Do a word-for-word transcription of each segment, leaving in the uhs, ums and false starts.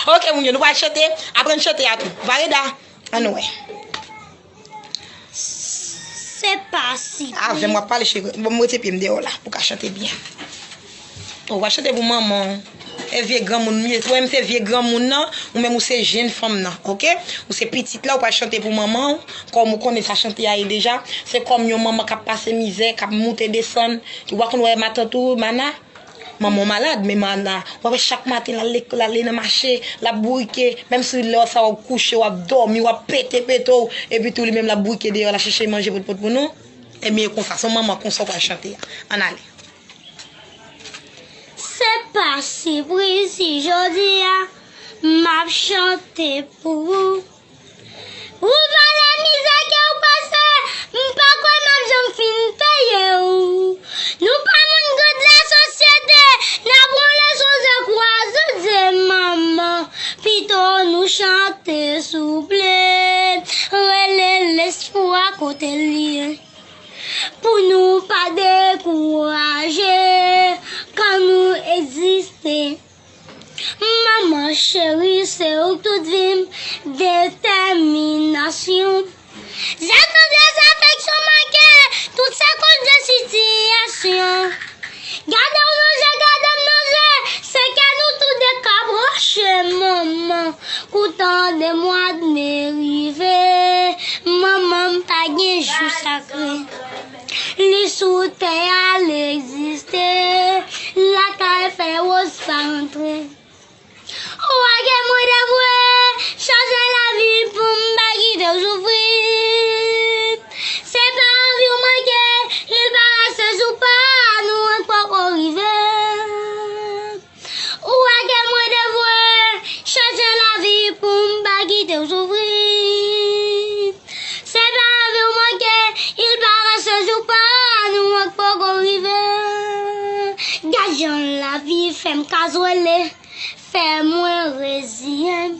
Ok, moun yo, nou pral chante. Aprann chante a tou. Vareda, ann wè. Se pa si. Avè m w ap pale, cheri. Bon, m rete pye m deyò la pou w ka chante byen. Ou va chante pou manman w. E vye granmoun m ye. Ou menm se vye granmoun nan, ou menm ou se jenn fanm nan, ok? Ou se pitit la, ou pral chante pou manman w. Kòm ou konnen sa chante a ye deja, se kòm yon manman k ap pase mizè, k ap moute desann. Ou pa konn wè matant ou, Mana? Manman w malad, men Mana, w ap wè chak maten l al lekòl, l ale nan mache, l ap bourike, menm si lè sa w kouche, w ap dòmi, w ap pete pete w, epi tou li menm l ap bourike deyò, l al chèche manje potpot pou nou. Ebyen, e konsa, se yon manman konsa w pral chante a. Ann ale. Se pa sipriz si jodi a m ap chante pou ou. Ou valè mizè ke w pase, m pa kwè m ap janm fin peye w. Nou pa moun gad lasosyete, n ap wonle sou ze kwaze ze manman. Pito nou chante souple, rele lespwa kote l ye. Pou nou pa dekouraje, kan nou egziste. Manman cheri, se ou k tout vi m, detèminasyon. Zafè, zafeksyon manke, tout sa koz de sitiyasyon. Gade w nan je, gade m nan je, se kè nou toude k ap rache, manman. Kou tan de mwa d me rive, manman m pa gen jou sakre. Li sou tè a, l egziste, lakay fè woz pa antre. Ou a gen mwen devwe, chanje lavi pou m pa kite w soufri. Se pa anvi w manke, il parèt se jou pa nou an poko rive. Ou a gen mwen devwe, chanje lavi pou m pa kite w soufri. Se pa anvi w manke, il parèt se jou pa nou an poko rive. Gad jan lavi fè m kazwele. Fè mwen reziyen m.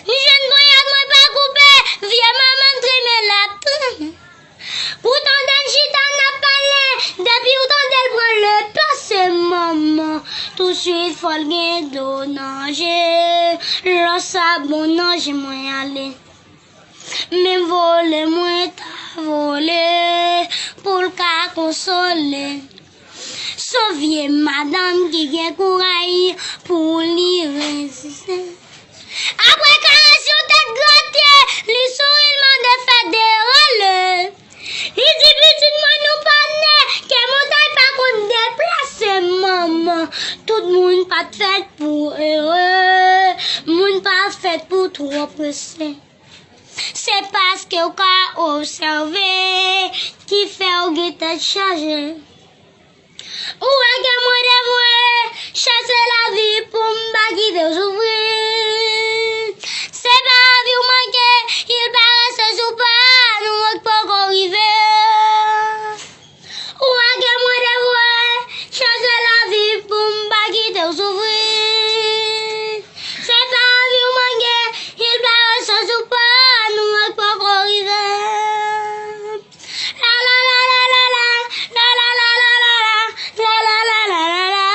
M jwenn ponyèt mwen pa koupe, vye manman m trimen l ap tann. Pou tande n chita n ap pale, depi w tande l pran le pase manman, tousuit fò l gen dlo nan je, lò sa bon nan je mwen ale. Men vole mwen ta vole, pou l ka konsole. S on vye madanm ki gen kouray pou li reziste. Apre karès yon tèt grate, li souri, l mande fè de rale. Li di pitit mwen nou pa ne, ke montay pa konn deplase manman. Tout moun pa t fèt pou ere, moun pa fèt pou twò prese. Se paske w ka obsève ki fè w gen tèt chaje. Ou wè ke mwen devwe chèche lavi pou m pa kite w soufri. Se pa anvi w manke, il parèt se jou pa nou an k poko rive. Ou wè ke mwen devwe chèche lavi pou m pa kite w soufri. Se pa anvi w manke, il parèt se jou pa nou an k poko rive. La la la la la la, la la la la la la, la la la la la la,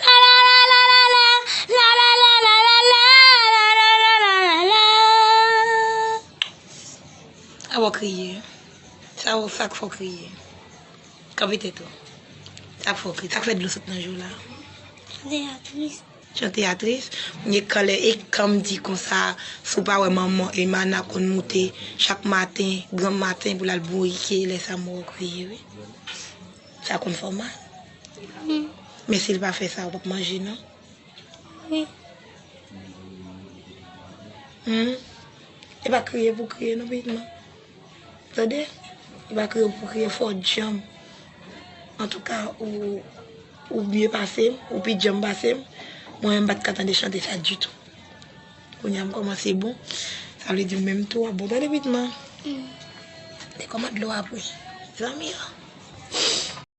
la la la la la la, la la la la la la, la la la la la la. Sa w kriye? Sa w, sa k fè w kriye? Kanpe tèt ou. Sa k fè w kriye? Sa k fè dlo sot nan je w la? Chante a tris. Chante a tris. Mwen gen kanlè e kan m di konsa, si w pa wè manman Emana konn moute chak maten, gran maten pou l al bourike, lè sa m wè w kriye, wi. Sa konn fè w mal. Hmm. Men si l pa fè sa, w p ap manje, non? Wi. Hmm? E pa kriye pou kriye, non, pitit mwen. Tande? E pa kriye pou kriye, fò w djanm. Antouka, ou, ou byen pase m, ou pi djanm pase m. Mwen menm, m pa t ka tande chante sa ditou. Kounye a, m kòmanse bon. Sa vle di, ou menm tou, w ap bon. Tande, pitit mwen. Mm. Te kòman dlo apre? Zanmi yo.